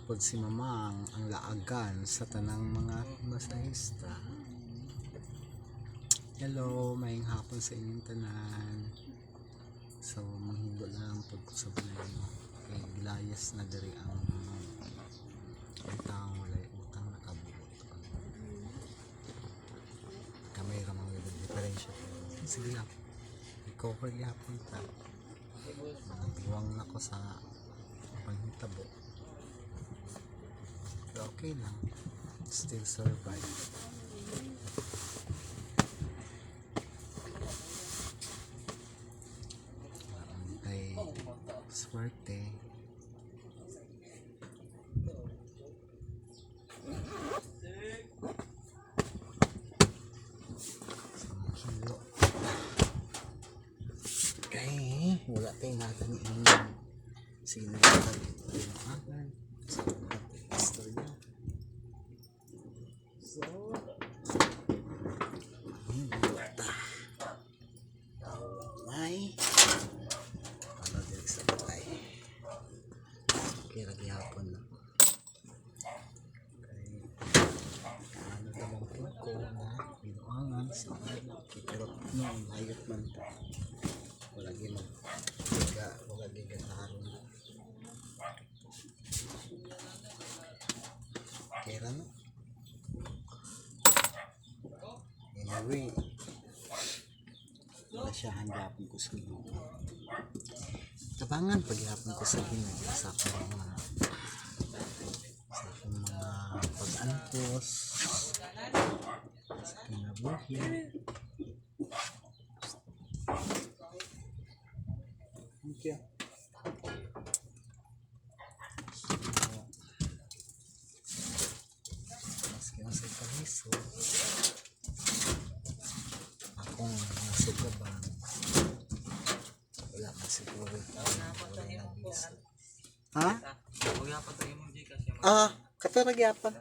pod si Mamang, ang laagan sa tanang mga masahista. Hello, maayong hapon sa inyong tanan. So, manghilo lang pod ko sa balay, no? Kay gilayas na diri ang taong walay utang nakabuot. Kamay ra mga diferensya. Sige lang. Recover gihapon ta. Nagduwang na ko sa panghitabo. Pero okay lang. Still survive. Kay swerte. Sa manghilo. Kay wala tayong natin inom. Sige na lang. Sa istorya. So, hilo ta. May ano diri sa balay. Kaya gihapon na. Kay ano naman po ko na binuangan sa lalaki, pero no, layot man ta. Wala gi mag giga, wala gi ganaron. Kaya no. Anyway, wala siya hanggapon ko sa Ginoo. Tabangan paghihapon ko sa Ginoo sa akong mga pag-antos sa kinabuhi. Thank you. So, maski na sa kalisod, akong nasugaban, wala man siguro wala na lisod. Ha? Ah, kato ra gyapon.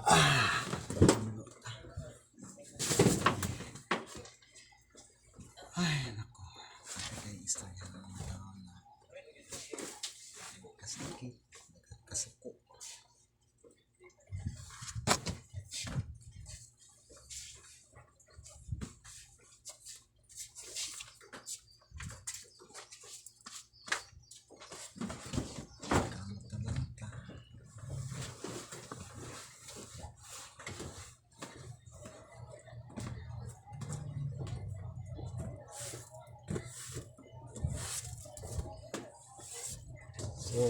Ah, ay, nako. Kaya istorya ng mga tao na kasakit, kasuko. Kamot na lang ta. So,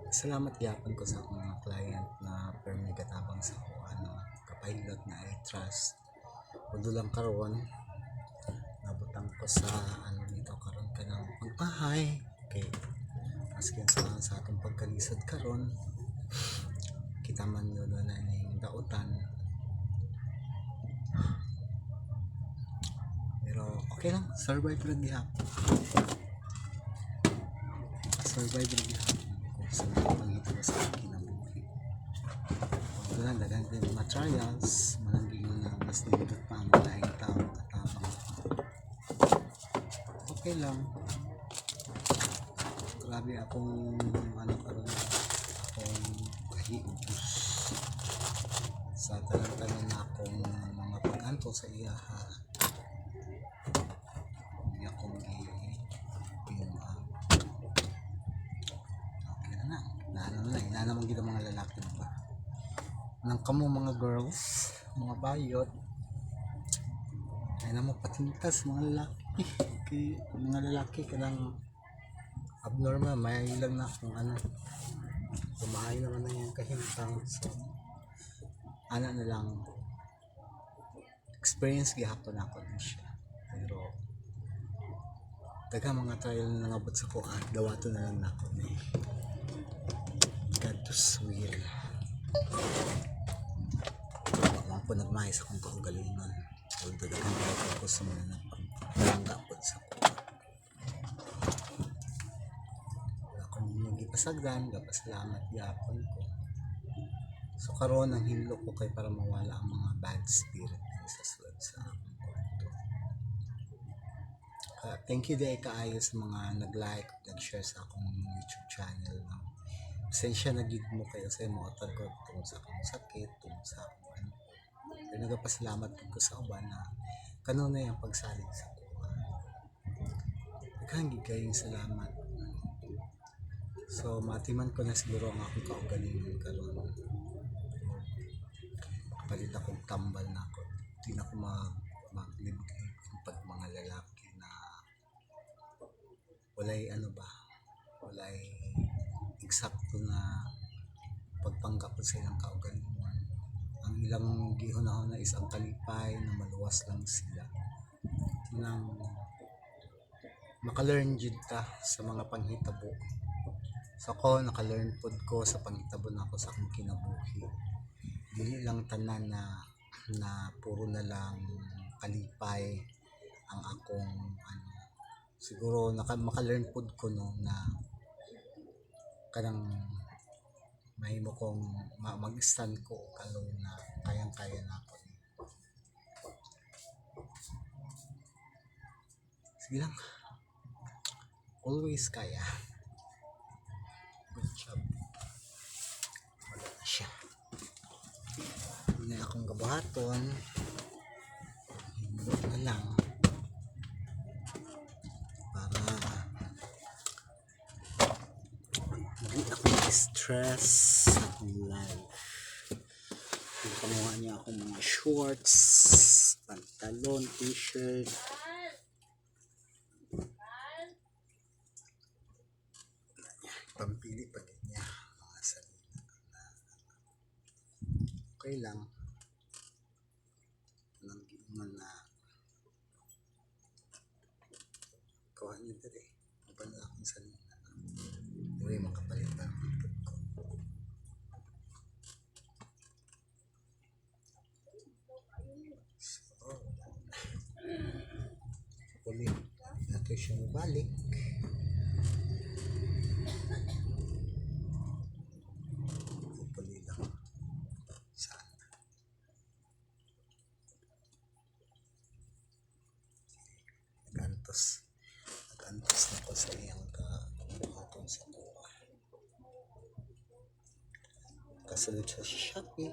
salamat gyapon ko sa akong mga client na permi gatabang sa ako, ano, kapilot na I trust. Although lang karon nabutang ko sa ano nito karon kanang pagpahay kay maski sa atong pagkalisod karon kita man yun na ning dautan, pero okay lang, survive lang gihapon, survive lang gihapon ko sa mga panghitabo sa akong kinabuhi. Although lang daghan din mga trials, malang na mas nindot pa ang laing tao katabang. Okay lang. Grabe akong ano karon, akong kahiubos sa tanan-tanan na akong mga pag-anto sa iyaha. Hindi akong gi binuang. Okay na na. Naano na, inana man gid ang mga lalaki ba. Nang kamo mga girls, mga bayot, ay na mo patintas mga lalaki. Kay mga lalaki kanang abnormal, may lang na kung ano. Kumain naman na yung kahimtang. So, ana na lang, experience gihapon ako din siya. Pero daghang mga trial na nangabot sa ko, ah, dawato na lang nako ni God's will. Wala po nagmahay sa akong kaugalingon. Although daghan kaayo ko sa mga nagpalangga po sa ko. Wala akong nagipasagdan, gapasalamat gihapon ko. So karon ang hinlo ko kay para mawala ang mga bad spirit diri sa sulod sa akong kwarto. Thank you diay kaayo sa mga nag-like, nag-share sa akong YouTube channel, no. Pasensya na gid mo kayo sa mo utar ko tungod sa akong sakit, tungod sa akong ano. Pero nagapasalamat pud ko sa uban na kanunay ang pagsalig sa kuha. Daghan gid kayong salamat. So matiman ko na siguro ang akong kaugalingon karon. Kapalit akong tambal na ako. Di na ako maglibog pag mga lalaki na walay ano ba, walay eksakto na pagpanggap sa ilang kaugalingon. Ang ilang gihunahon na is ang kalipay na maluwas lang sila. Nang maka-learn jud ta sa mga panghitabo. So ako, naka-learn pod ko sa panghitabo nako sa akong kinabuhi. Dili lang tanan na na puro na lang kalipay ang akong ano. Siguro maka-learn pod ko, no, na kanang mahimo kong mag-stand ko kalong na kayang-kaya na ako. Sige lang. Always kaya. Good job. Wala na siya. Hindi na akong gabuhaton. Hinlo na lang. Para hindi ako ma-stress sa akong life. Yung kamuha niya akong mga shorts, pantalon, T-shirt. Pampili pa din niya mga salina na okay lang nang giingon na kuha niyo diri uban na akong salina. Anyway, makapalit na ang input ko. So wala na. Uli nato siya mobalik. Hopefully lang sana. Nag-antos. Nag-antos na ko sa iyang kabuhaton sa kuha. Kasunod siya sa Shopee.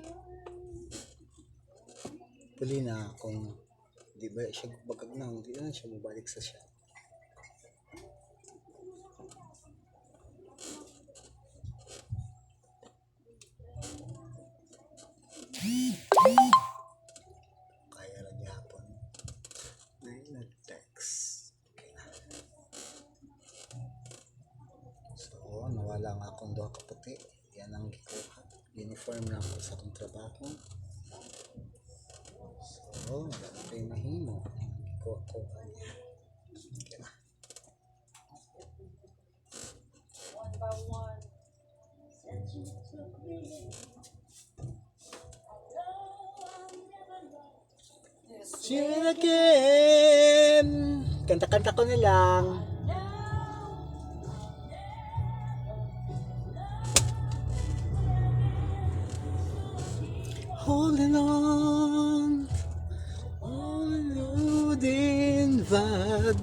Puli na kung di ba siya bagag na, hindi na siya mabalik sa shop. Kaya ra gihapon. May nag-text. Okay na. So, nawala nga akong duha ka puti. Yan ang gikuha. Uniform na ako sa akong trabaho. So, wala na kayo mahimo. Gikuha-kuha niya. Okay na. One by one. Since you took me in, I know I'll never love this See you again! Kanta-kanta ko na lang. Now. Holding on, holding that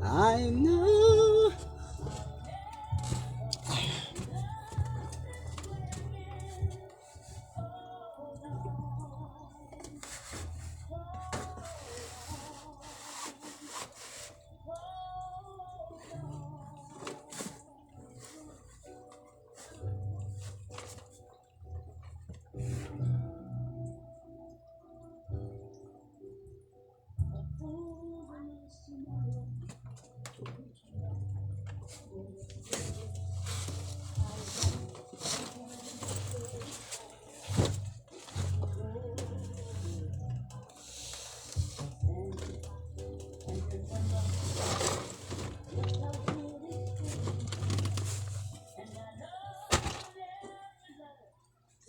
I know.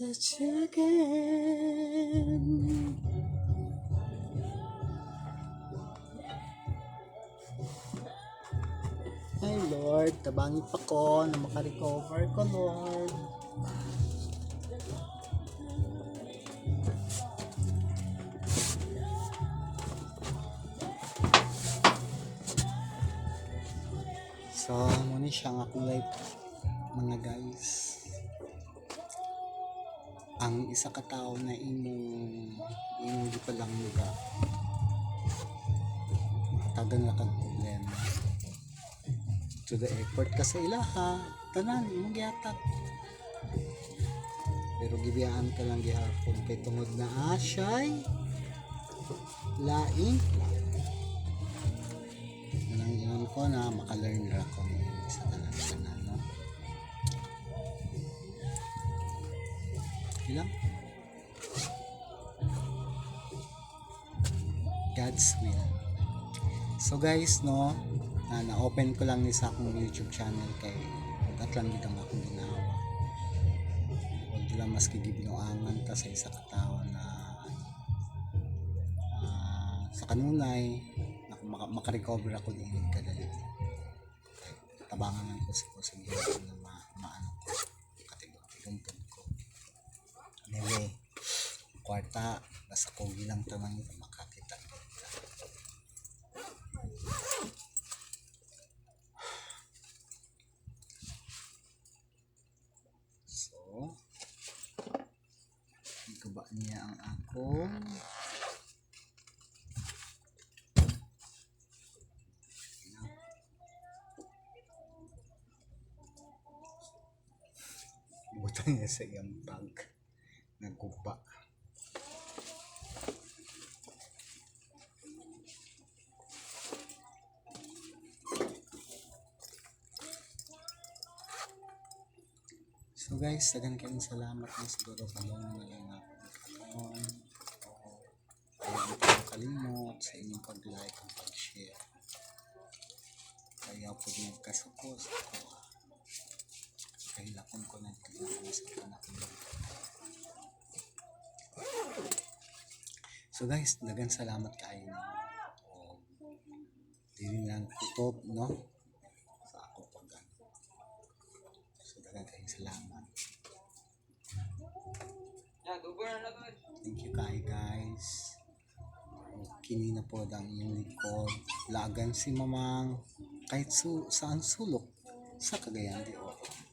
Touch you again. Ay Lord, tabangi pa ko na makarecover ko, Lord. So, mao ni siya ang akong life, mga guys. Ang isa ka tawo na imong gipalangga, tagan ra kag problema. To the airport ka sa ilaha, tanan imong gihatag. Pero gibiyaan ka lang gihapon kay tungod na siya'y laing plano. Anang ingon ko na maka-learn ra ko ni sa tanan-tanan, no? Ilang? God's will. So guys, no, na na-open ko lang ni sa akong YouTube channel kay ugat lang gid ang akong ginawa. Although lang maski gibinuangan ta sa isa ka tawo na sa kanunay maka-recover ako din kadali. Tabangan lang ko sa Ginoo na maano ko katigong ko. Anyway, kwarta basta kugi lang tanan makakita kita. So, iguba niya ang akong butang niya sa iyang bag. Naguba. So guys, daghan kayong salamat na siguro kalong na lang ako karon. O ayaw ko kalimot sa inyong pag-like at pag-share. Kaya pag nagkasuko sa ako, kahilakon ko na dito ako sa anak ko. So guys, daghan salamat kaayo. O dili lang kutob, no? Sa ako pag ano. So daghan kayong salamat. Thank you kaayo, guys. Kini na po ang inyong lingkod. Lagan si Mamang kahit saan sulok sa Cagayan de Oro.